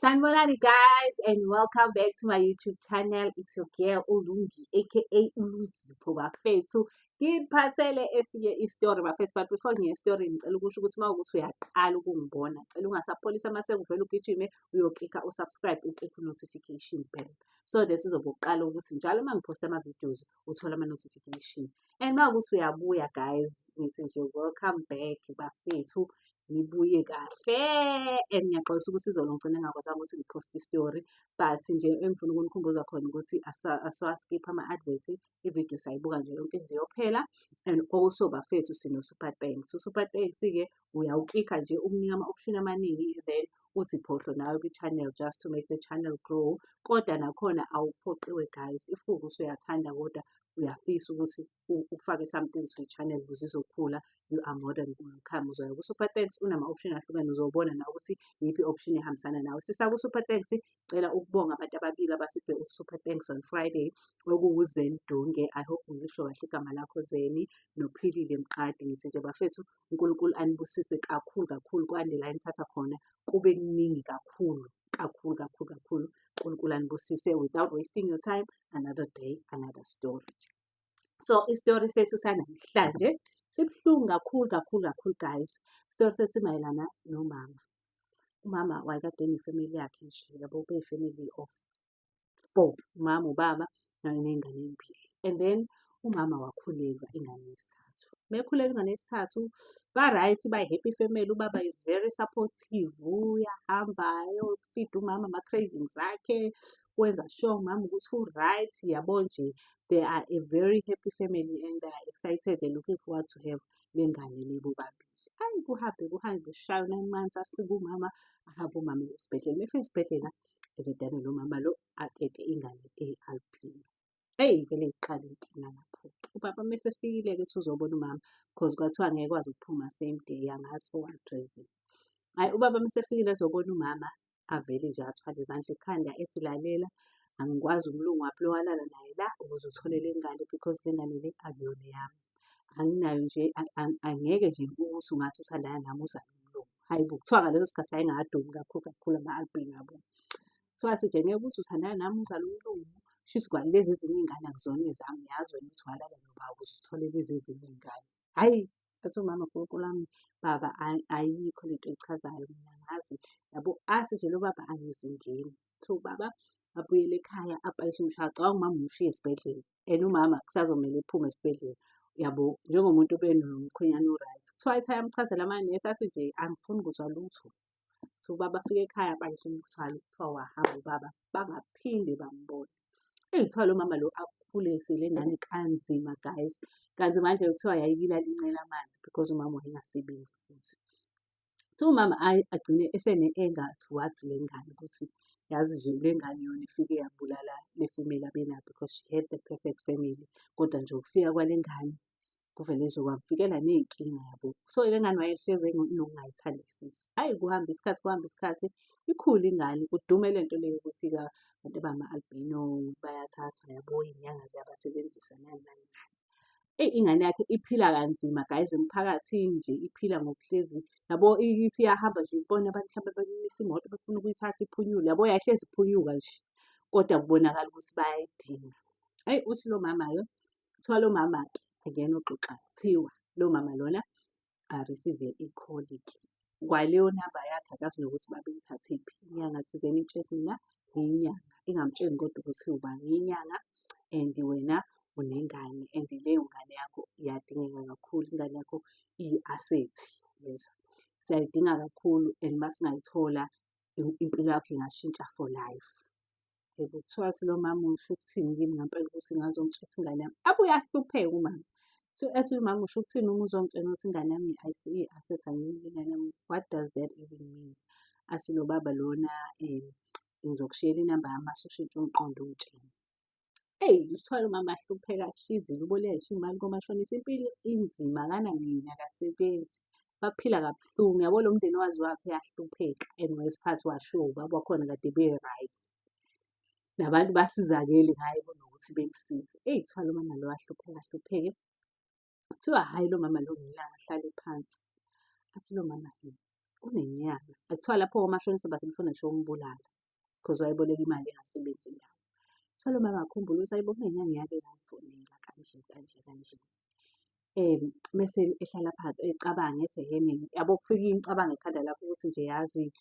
Sanibonani guys, and welcome back to my YouTube channel. It's your girl Ulungi, aka Uluzipho bafethu. Ngiphathele esinye isitori bafethu, but before ngiye esitorweni, ngicela ukusho ukuthi uma kuwukuthi uyaqala ukungibona, cela ungasapholisa maseko, uvele ugijime uyoklikha u-subscribe, uklikhe u-notification bell. So that uzobe uqala ukuthi njalo uma ngiphosta ama-videos uthola ama-notification. And uma kuwukuthi uyabuya guys, ngithi nje welcome back bafethu. Nibuye kahle and ngiyaxolisa ukuthi izolo ngigcine ngingakwazanga ukuthi ngiphoste isitori, but nje engifuna ukunikhumbuza khona ukuthi asiwaskiphi ama-advert, ividiyo sayibuka nje yonke ize iyophela. And also bafethu, sino-super thanks. U-super thanks-ke uyawuklikha nje, ukunika ama-option amaningi, then uthi phohlo nawe kwi-channel just to make the channel grow. Kodwa nakhona awuphoqiwe guys, if kuwukuthi uyathanda kodwa uyafisa ukuthi ufake something to i-channel ukuze izokhula, you are more than welcome. Uzoya ku-super thanks, unama-option ahlukene, uzobona nawe ukuthi iyiphi i-option ehambisana nawe. Sisaku-super thanks, cela ukubonga abantu ababili abasiphe u-super thanks on Friday, okuwuZeni Dunge, I hope ngilisho kahle igama lakho Zeni, noPhilile Mqadi. Ngithi nje bafethu, uNkulunkulu anibusise kakhulu kakhulu, kwande la enithatha khona kube kuningi kakhulu kakhulu kakhulu kakhulu. uNkulunkulu anibusise. Without wasting your time, another day, another story. So isitori sethu sanamhlanje sibuhlungu kakhulu kakhulu kakhulu guys. Isitori sethu mayelana nomama. Umama wayekade ene-family yakhe nje, yabo, beyi-family of four, umama, ubaba ney'ngane ey'mbili. And then umama wakhulelwa ingane yesithathu. Mekhulelwa ingane yesithathu, ba-right, bayi-happy family, ubaba is very supportive, uyahamba ayofida umama ama-cravings akhe, wenza sure umama ukuthi u-right, yabo nje. They are a very happy family and they are excited, they're looking forward to have le ngane le bobabili. Hhayi, kuhambe kuhambe, kushaye u-9 months, asuke umama, ahambe umama esibhedlela. Uma efika esibhedlela, evedane lo mama lo atete ingane eyi-albino. Eyi, vele iqale inkinga lapho-ke. Ubaba uma esefikile-ke ethi uzobona umama, cause kwathiwa ngeke ekwazi ukuphuma same day, angazi for what reason. Hhayi, ubaba uma esefikile ezobona umama, avele nje athwale izandla ekhanda ethi, "Lalela, angikwazi umlungu waphi lo walala naye la ukuze uthole le ngane, because le ngane le akuyona eyami. Anginayo nje, angeke nje ukuthi ungathi uthandana nami uzale umlungu." Hhayi bo, kuthiwa ngaleso sikhathi ayengakadumi kakhulu kakhulu ama-albino, yabo. Kuthiwa nje ngeke ukuthi uthandana nami uzale umlungu, shuthi kwalezi ezinye iy'ngane akuzona ezami, ngiyazi wena ukuthi walala nobaba ukuze uthole lezi ezinye iy'ngane. Hhayi, athi umama, "Nkulunkulu wami, baba, ayikho lento oyichazayo, mina angazi," yabo. Athi nje lo baba, "Angizingeni." Kuthiwa ubaba abuyele ekhaya apakishe imishado, cabanga umama umshiya esibhedlela and umama kusazomele ephume esibhedlela, yabo, njengomuntu obenomkhwenyana o-right. Kuthiwa ethi ayamchazela amanesi, athi nje, "Angifuni kuzwa lutho." Kuthiwa ubaba afike ekhaya apakishe imithwalo, kuthiwa wahamba ubaba bangaphinde bambone. Eyi, kuthiwa lo mama lo akhulise le ngane kanzima guys. Kanti manje kuthiwa yayilala incela amanzi because umama wayengasebenzi futhi. Kuthiwa umama agcine esene-anger towards le ngane, ukuthi yazi nje le ngane iyona efike yabulala le family abenayo, because she had the perfect family. Kodwa nje ukufika kwale ngane kuvele nje kwamfikela ney'nkinga, yabo. So le ngane wayehlezi enokungayithandisisi. Hhayi, kuhambe isikhathi, kuhambe isikhathi, ikhule ingane, kudume lento le yokuthi-ke abantu abama-albino bayathathwa, yabo, iy'nyanga ziyabasebenzisa, nani nani nani. Eyi, ingane yakhe iphila kanzima guys emphakathini nje, iphila ngokuhlezi, yabo, ithi iyahamba nje ibone abantu mhlampe bemisa imoto befuna ukuyithatha, iphunyule, yabo, yayihlezi iphunyuka nje, kodwa kubonakala ukuthi bayayidinga. Eyi, uthi lo mama-ke, kuthiwa lo mama-ke akuyena oxoxayo, kuthiwa lo mama lona a-receive-e i-call-ke kwaleyo namba yakhe, akazi nokuthi babeyithathephi. Inyanga thizeni imtshele ukuthi, "Mina ngiyinyanga," ingamtsheli kodwa ukuthi ubani, "Ngiyinyanga and wena unengane and leyo ngane yakho iyadingeka kakhulu, ingane yakho iyi-asset, yezwa. Siyayidinga kakhulu and masingayithola impilo yakho ingashintsha for life." Yebo, kuthiwa lo mama, "Usho ukuthini kimi ngampela ukuthi ngazongitshela ukuthi ingane yami?" Abuye ahlupheke umama. So ethi umama, "Usho ukuthini uma uzongitshela ukuthi ingane yami iyi-asset, angiyidli ingane yami? What does that even mean?" Athi lo baba lona, "Ngizokushiyela inamba yami, mase ushintsha umqondo ungitshele." Eyi, kuthiwa umama ahlupheka ashizile, uboleka ngisho iy'mali komashonisa, impilo inzima, akanamyeni, akasebenzi. Baphila kabuhlungu, yabo, lo mndeni waze wathi uyahlupheka and ngesikhathi washiwo ubaba wakhona kade be-right. Nabantu basizakele ngaye kunokuthi bemsize. Eyi, kuthiwa lo mama lo ahlupheke ahlupheke. Kuthiwa hhayi, lo mama lo ngelanga ahlale phansi. Athi lo mama, kunenyanga. Kuthiwa lapho komashonisa base befuna ngisho ukumbulala. Cause wayeboleka imali engasebenzi ndawo. Kuthiwa lo mama wakhumbula ukuthi hhayi bo kunenyanga eyake yangifonela kanje kanje kanje. Mese ehlala phansi ecabanga ethi ehhene yabo kufika imicabango ekhanda lakho ukuthi nje yazi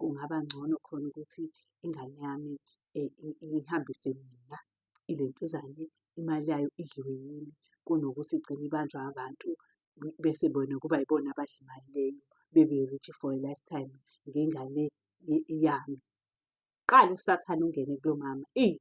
kungaba ngcono khona ukuthi ingane yami ihambise mina ilentuzane imali yayo idliwe yimi kunokuthi igcine ibanjwa abantu bese bona kuba yibona abadla imali leyo bebe-rich for a lifetime ngengane yami. Qala usathane ungene kulo mama, eyi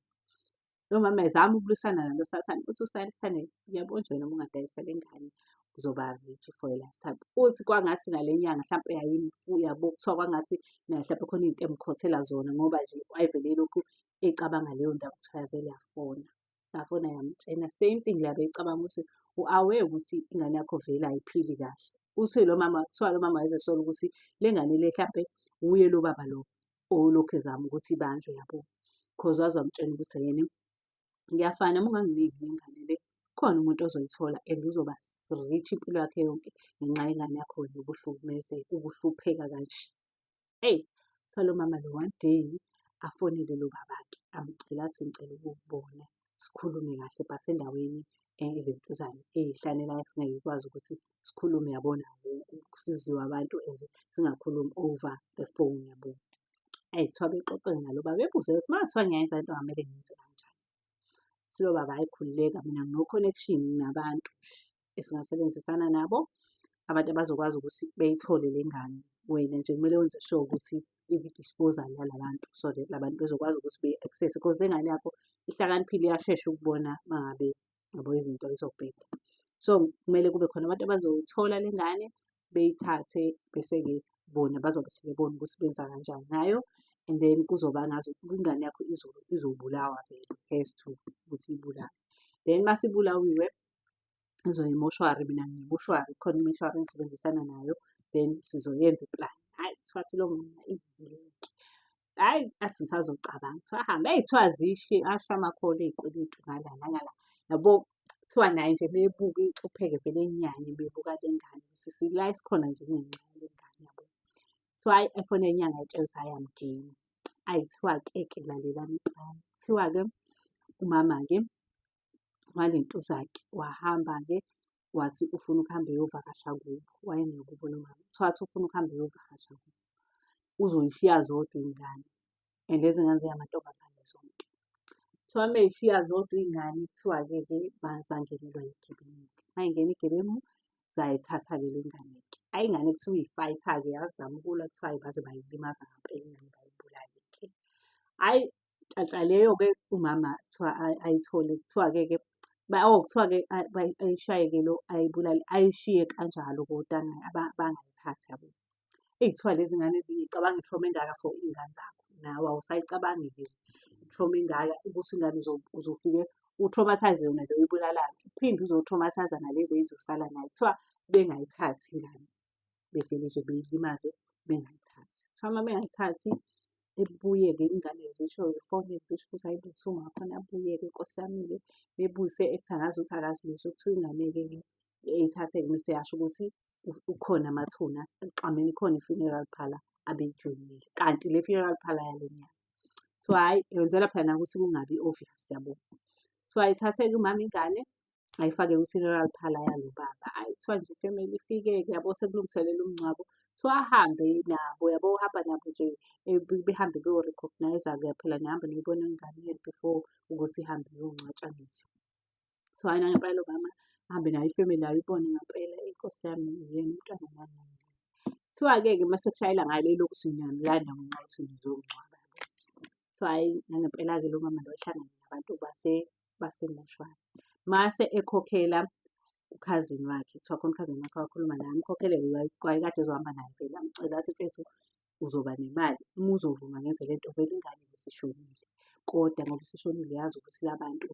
lo mama ezama ukulwisana nalo sathane, uthi usathane uyabo nje wena uma ungadayisa le ngane uzoba rich for a lifetime. Uthi kwangathi nale nyanga hlampe yabo kuthiwa kwangathi naye hlampe khona iy'nto emkhothela zona ngoba nje wayevele elokhu ecabanga leyo ndaba kuthiwa yavele yafona. Yafona yamtshena same thing le abeyicabanga ukuthi u-aware ukuthi ingane yakho vele ayiphili kahle. Uthi lo mama, kuthiwa lo mama wayezesola ukuthi le ngane le hlampe wuye lo baba lo olokhu ezama ukuthi ibanjwe yabo. Cause waze wamtshela ukuthi yena ngiyafana uma unganginiki le ngane le khona umuntu ozoyithola and uzoba rich impilo yakhe yonke ngenxa yengane yakho wena ubuhlukumezeka, ubuhlupheka kanje. Eyi, kuthiwa lo mama lo one day afonele lo baba-ke amcele athi ngicela ukukubona sikhulume kahle but endaweni elentuzane eyihlane la esingeke ikwazi ukuthi sikhulume yabona siziwe abantu and singakhulumi over the phone yabo. Eyi kuthiwa bexoxe nalo baba ebuze ukuthi uma kuthiwa ngiyayenza lento ngamele ngenze kanjani. Kuthiwa baba hhayi khululeka mina ngino-connection nabantu esingasebenzisana nabo, abantu abazokwazi ukuthi beyithole le ngane. Wena nje kumele wenze sure ukuthi ikwi-disposal yala bantu so that la bantu bezokwazi ukuthi beyi-access-e cause le ngane yakho ihlakaniphile iyashesha ukubona uma ngabe yabo izinto zizobheda. So kumele kube khona abantu abazoyithola le ngane beyithathe bese-ke bona bazobe sebebona ukuthi benza kanjani ngayo and then kuzoba ngazuthi ingane yakho izobulawa vele, has to ukuthi ibulawe. Then mase ibulawiwe izoya emoshwari, mina nginemoshwari, khona imoshwari engisebenzisana nayo then sizoyenza iplani. Hhayi kuthiwa athi lo mama hhayi athi ngisazocabanga, kuthiwa ahambe eyi kuthiwa zishe asha amakholi ey'kweletu ngala nangala. Yabo kuthiwa naye nje uma ebuka inhlupheko evele enyanye uma ebuka le ngane ukuthi la esikhona nje kungenxa yale ngane yabo. Kuthiwa hhayi efone inyanga ayitshele ukuthi hhayi I'm game. Hhayi kuthiwa-ke ke lalelani iplani. Kuthiwa-ke umama-ke walentuza-ke wahamba-ke wathi ufuna ukuhamba eyovakasha kubo, wayengekubo lo mama. Kuthiwa wathi ufuna ukuhamba eyovakasha kubo, uzoy'shiya zodwa iy'ngane and lezi ngane zingamantombazane zonke. Kuthiwa uma ey'shiya zodwa iy'ngane kuthiwa-ke ke zangenelwa yigebengu. Uma y'ngena igebengu zayithatha-ke le ngane-ke. Hhayi ingane kuthiwa iyi-fighter-ke yazama ukulwa kuthiwa hhayi baze bayilimaza ngampela ingane bayibulale-ke. Hhayi nhlanhla leyo-ke umama kuthiwa ayithole kuthiwa-ke ke oh kuthiwa-ke ayishaye-ke lo ayibulale ayishiye kanjalo kodwa bangayithathi yabo. Eyi kuthiwa lezi ngane ezinye cabanga i-trauma engaka for iy'ngane zakho nawe awusayicabangi-ke i-trauma engaka ukuthi ingane uzofike u-traumatise yona le oyibulalayo, uphinde uzo-traumatise-a nalezi ey'zosala naye. Kuthiwa bengayithathi ingane, bevele nje beyilimaze bengayithathi. Kuthiwa uma bengayithathi ibuye-ke ingane zisho zifone zisho ukuthi hhayi bo kuthiwa ungakhona abuye-ke nkosi yami-ke. Bebuyise ethi angazi ukuthi akazi lutho kuthiwa ingane-ke eyithathe-ke mese yasho ukuthi ukhona amathuna I mean ikhona i-funeral parlour abeyijoyinile. Kanti le funeral parlour yale nyanga. Kuthiwa hhayi wenzela phela nakuthi kungabi obvious yabo. Kuthiwa ayithathe-ke umama ingane ayifake kwi-funeral parlour yalo baba. Hhayi kuthiwa nje ifemeli ifike-ke yabo sekulungiselelwa umngcwabo. Kuthiwa ahambe nabo yabo uhamba nabo nje behambe beyo-recognise-a-ke phela nihambe niyoyibona ingane yenu before ukuthi ihambe iyongcwatshwa angithi. Kuthiwa hhayi nangempela lo mama ahambe nayo ifemeli nayo ibone ngampela eyi Nkosi yami uyena umntwana nani nani nani. Kuthiwa-ke ke mase kushayela ngale lokuthi niyamlanda ngenxa yokuthi nizomngcwaba. Kuthiwa hhayi nangempela-ke lo mama lo ehlangane nabantu basemoshwari. Mase ekhokhela ukhazini wakhe, kuthiwa khona ukhazini wakhe wakhuluma naye amkhokhele-ke wayekade ezohamba naye vele amcela athi mfethu uzoba nemali uma uzovuma ngenze le nto vele ingane isishonile. Kodwa ngoba isishonile uyazi ukuthi la bantu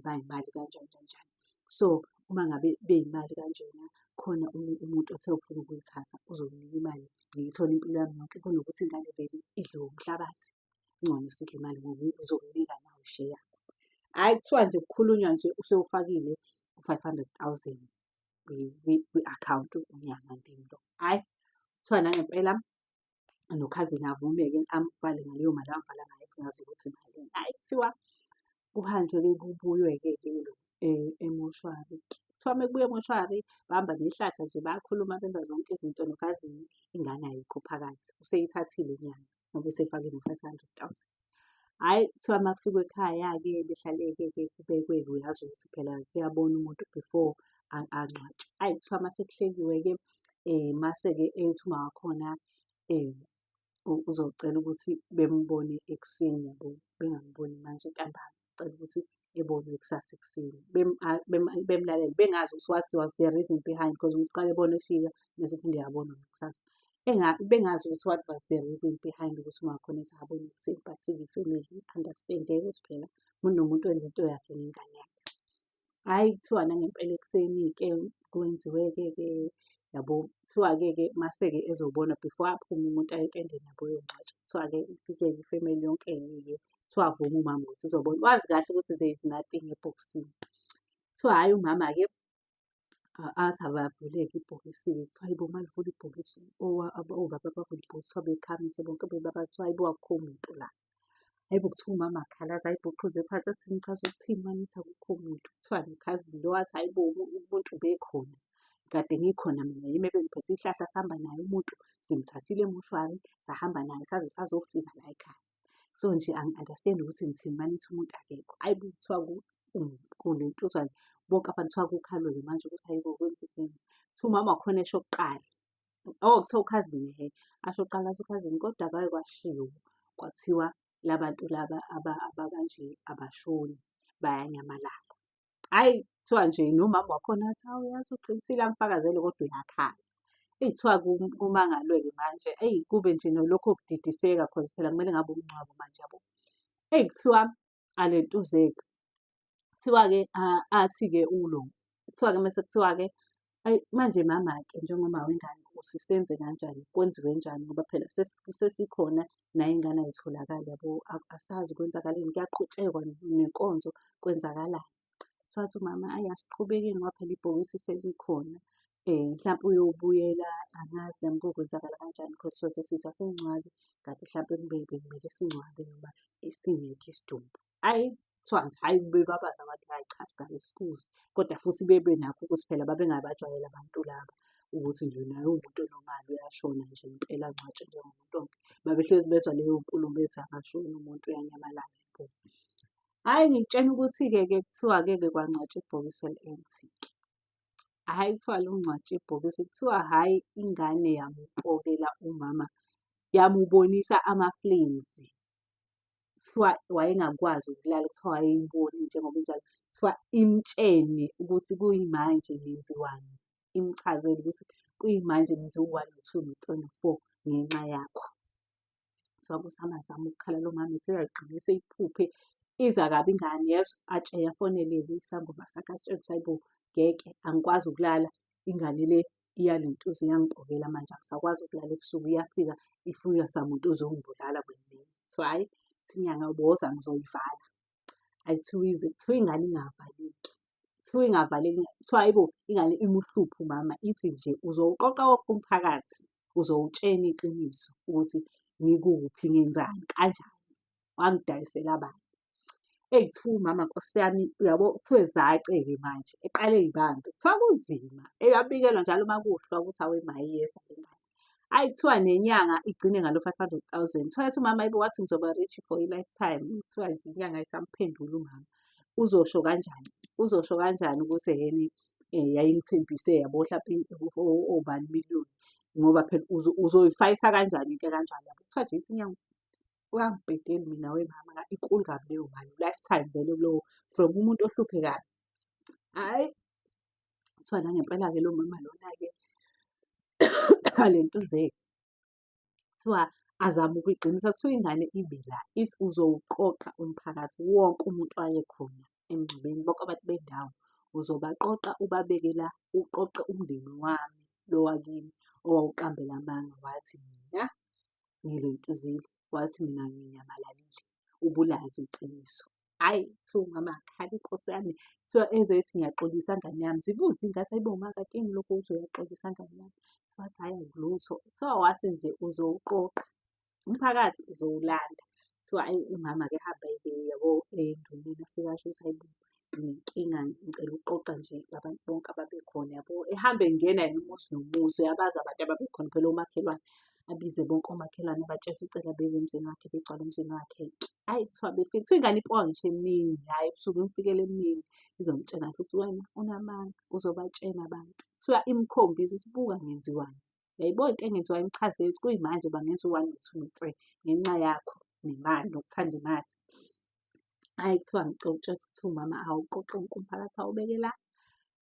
bayimali kanjani kanjani. So uma ngabe beyimali kanjena khona umuntu othe ufuna ukuyithatha uzokunika imali ngiyithole impilo yami yonke kunokuthi ingane vele idliwe umhlabathi. Kungcono sidle imali ngoba uzokunika nawe isheya yakho. Hhayi kuthiwa nje kukhulunywa nje usewufakile u-five hundred thousand kwi-akhawunti unyanga ndini lo. Hhayi kuthiwa nangempela Nokhazini avume-ke amvale ngaleyo mali amvala ngayo singazi ukuthi malini. Hhayi kuthiwa kuhanjwe-ke kubuywe-ke ke emoshwari. Kuthiwa mekubuyiwa emoshwari bahamba nehlahla nje bayakhuluma benza zonke izinto nokhazini, ingane ayikho phakathi. Useyithathile inyanga ngoba esefake no-500 000. Hhayi kuthiwa uma kufikwa ekhaya-ke behlale-ke ke kubekwe-ke uyazi ukuthi phela kuyabonwa umuntu before angcwatshwe. Hhayi kuthiwa mase kuhleliwe-ke mase-ke ethi umawakhona uzocela ukuthi bembone ekuseni yabo, bengamboni manje ntambama. Ucela ukuthi ebonwe kusasa ekuseni. Bemlalele bengazi ukuthi what was the reason behind cause umuntu uqale ebona efika mese ephinde uyabonwa ngakusasa. Bengazi ukuthi what was the reason behind ukuthi umawakhona ethi akabonwe ekuseni but siyi-family i-understand-e ukuthi phela umuntu nomuntu wenza into yakhe nengane yakhe. Hhayi kuthiwa nangempela ekuseni-ke kwenziwe-ke ke yabo. Kuthiwa-ke ke mase-ke ezobonwa before aphume umuntu aye etendeni yabo eyongcwatshwa. Kuthiwa-ke ifike-ke ifemeli yonke-ke kuthiwa avume umama ukuthi izobona. Wazi kahle ukuthi there is nothing ebhokisini. Kuthiwa hhayi umama-ke athi abavule-ke ibhokisi-ke. Kuthiwa hhayi bo malivula ibhokisi obaba bavula ibhokisi kuthiwa bekhamise bonke bebaba kuthiwa hhayi bo akukho muntu la. Hhayi bo kuthiwa umama akhalaza ayibhuquze phansi athi nichaza ukuthini manithi akukho muntu. Kuthiwa nokhazini lo wathi hhayi bo umuntu ubekhona. Kade ngikhona mina yimi ebengiphethe ihlahla sihamba naye umuntu simthathile emoshwari sahamba naye saze sazofika la ekhaya. So nje angi-understand-i ukuthi nithini manithi umuntu akekho. Hhayi bo kuthiwa kunentuzwane bonke abantu kuthiwa kukhalwe-ke manje ukuthi hhayi bo kwenzekeni. Kuthiwa umama wakhona esho kuqala. Oh kuthiwa ukhazini hhe, asho kuqala athi ukhazini kodwa kwake kwashiwo kwathiwa la bantu laba abakanje abashoni bayanyamalala. Hhayi kuthiwa nje nomama wakhona wathi hawu yazi uqinisile amfakazele kodwa uyakhala. Eyi kuthiwa kumangalwe-ke manje eyi kube nje nolokhu kudidiseka cause phela kumele ngabe umngcwabo manje yabo. Eyi kuthiwa alentuzeke. Kuthiwa-ke athi-ke ulo, kuthiwa-ke mase kuthiwa-ke eyi manje mama-ke njengomama wengane uthi senze kanjani, kwenziwe njani ngoba phela sesikhona nayo ingane ayitholakali yabo, asazi kwenzakaleni kuyaqhutshekwa nenkonzo kwenzakalani. Kuthiwa athi umama ayi asiqhubekeni ngoba phela ibhokisi selikhona. Mhlampe uyobuyela angazi nami kokwenzakala kanjani cause soze sithi asingcwabe kanti hlampe kube bekumele singcwabe ngoba singekho isidumbu. Hhayi kuthiwa nje hhayi bebabaza abantu hhayi cha singake sikuzwe. Kodwa futhi bebe nakho ukuthi phela babengabajwayele abantu laba ukuthi nje naye uwumuntu o-normal uyashona nje impela angcwatshwe njengomuntu wonke. Babehlezi bezwa leyo nkulumo ethi akashoni umuntu uyanyamalala yabo. Hhayi ngikutshena ukuthi-ke ke kuthiwa-ke ke kwangcwatshwa ibhokisi eli-empty-ke. Hhayi kuthiwa longcwatshwa ibhokisi, kuthiwa hhayi ingane yamupokela umama, yamubonisa ama-flames. Kuthiwa wayengakwazi ukulala, kuthiwa wayeyibona njengoba injalo. Kuthiwa imtshene ukuthi kuyimanje ngenziwani, imchazele ukuthi kuyimanje ngenze u-one, no-two, no-three, no-four ngenxa yakho. Kuthiwa kusamazama ukukhala lo mama ethi uyayigcina eseyiphuphe iza kabi ingane yezwa atshele afonele-ke isangoma sakhe asitshele ukuthi hayi bo ngeke angikwazi ukulala ingane le iyalentuza iyangipokela manje angisakwazi ukulala ebusuku iyafika ifika samuntu ozongibulala kwemina. Kuthiwa hhayi ithi inyanga woza ngizoyivala. Hhayi kuthiwa ize kuthiwa ingane ingavaleki. Kuthiwa ingavaleki kuthiwa hhayi bo ingane imuhluphe umama ithi nje uzowuqoqa wonke umphakathi uzowutshena iqiniso ukuthi ngikuphi ngenzani kanjani wangidayisela bani. Eyi kuthiwa umama nkosi yami uyabo kuthiwe zace-ke manje eqale ey'bambe kuthiwa kunzima eyabikelwa njalo uma kuhlwa ukuthi awe ma iyeza le ngane. Hhayi kuthiwa nenyanga igcine ngalo 500 000. Kuthiwa yathi umama ayibo wathi ngizoba rich for i-lifetime. Kuthiwa nje inyanga ayisamphenduli umama. Uzosho kanjani? Uzosho kanjani ukuthi ehhene yayingithembise yabo hlampe obani million ngoba phela uzoyifayitha kanjani into ekanjalo yabo. Kuthiwa nje ithi inyanga uyangibhedela mina wemama inkulu kabi leyo mali lifetime vele kulowo from umuntu ohluphekayo. Hhayi kuthiwa nangempela-ke lo mama lona-ke alentuzeke. Kuthiwa azame ukuyiqinisa, kuthiwa ingane ibe la ithi uzowuqoqa umphakathi wonke umuntu wayekhona emngcwabeni, bonke abantu bendawo uzobaqoqa ubabeke la, uqoqe umndeni wami lo wakini owawuqambela amanga wathi mina ngilentuzile, wathi mina nginyamalalile, ubulazi iqiniso. Hhayi kuthiwa umama akhala inkosi yami, kuthiwa eze ethi ngiyaxolisa ngane yami. Zibuze iy'ngane hayi bo ma kanti yini lokhu uthi uyaxolisa ngane yami. Kuthiwa wathi hhayi lutho, kuthiwa wathi nje uzowuqoqa. Umphakathi uzowulanda. Kuthiwa ayi umama-ke ahambe yabo enduneni afike asho ukuthi hhayi bo, nginenkinga ngicela ukuqoqa nje abantu bonke ababekhona yabo. Ehambe engena yena umuzi nomuzi uyabazi abantu ababekhona phela omakhelwane. Abize bonke omakhelwane abatshele ukuthi ucela beze emzini wakhe begcwale emzini wakhe-ke. Hhayi kuthiwa befika, kuthiwa ingane ipoka ngisho emini, hhayi ebusuku imfikela emini izomtshela ukuthi wena unamanga uzobatshela abantu. Kuthiwa imkhombise ukuthi buka ngenziwani. Uyayibona into engenziwayo imchazele ukuthi kuyimanje bangenza u-one no-two no-three ngenxa yakho nemali nokuthanda imali. Hhayi kuthiwa ngicela ukutshela ukuthi kuthiwa umama awuqoqe wonke umphakathi awubeke la.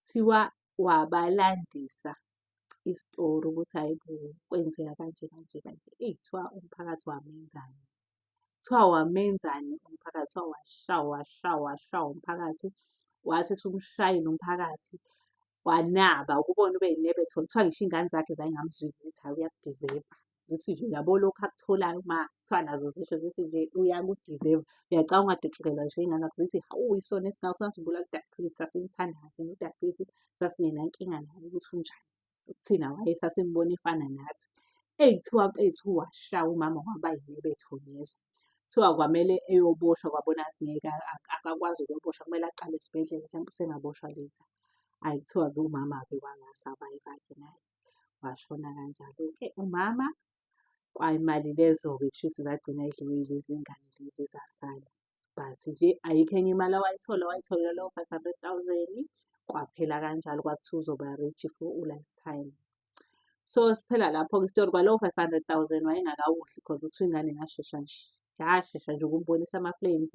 Kuthiwa wabalandisa isitori ukuthi hhayi bo kwenzeka kanje kanje kanje. Eyi kuthiwa umphakathi wamenzani. Kuthiwa wamenzani umphakathi, kuthiwa washawa washawa washawa umphakathi. Wathi esumshayile umphakathi wanaba ukubona ube yinebetho. Kuthiwa ngisho iy'ngane zakhe zay'ngamzweli zithi hhayi uyaku-deserve-a. Zithi nje uyabo lokhu akutholayo ma, kuthiwa nazo zisho zithi nje uyaku-deserve-a. Uyacabanga ungadutshukelwa ngisho iy'ngane zakho zithi hawu isona esingaka singazibulala udadewethu sasimthanda thina udadewethu sasingenankinga naye ukuthi unjani. Thina wayesasimbona efana nathi. Eyi kuthiwa mfethu washawa umama waba yinebetho ngezwa. Kuthiwa kwamele eyoboshwa kwabona ngathi ngeke akakwazi ukuyoboshwa kumele aqale esibhedlela mhlawumbe usengaboshwa later. Hhayi kuthiwa-ke umama-ke wanga-survive-a-ke naye. Washona kanjalo-ke umama. Kwayimali lezo-ke kushuthi zagcina yidliwe yilezi ngane lezi ezasala. But nje ayikho enye imali awayithola, wayithola lowo 500,000 kwaphela kanjalo kwathiwa uzoba rich for u-lifetime. So siphela lapho-ke isitori kwalowo 500,000 wayengakawudli cause kuthiwa ingane yashesha nje, yashesha nje ukumbonisa ama-flames.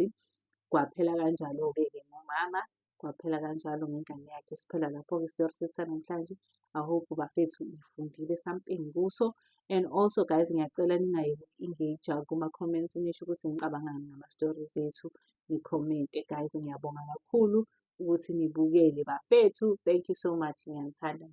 Kwaphela kanjalo-ke ke ngomama, kwaphela kanjalo ngengane yakhe. Siphela lapho-ke isitori sethu sanamhlanje. I hope bafethu nifundile something kuso. And also guys ngiyacela ningayeki uku-engage-a kuma-comments nisho ukuthi nicabangani ngama-stories ethu. Ni-comment-e guys, ngiyabonga kakhulu ukuthi nibukele bafethu. Thank you so much, ngiyanithanda.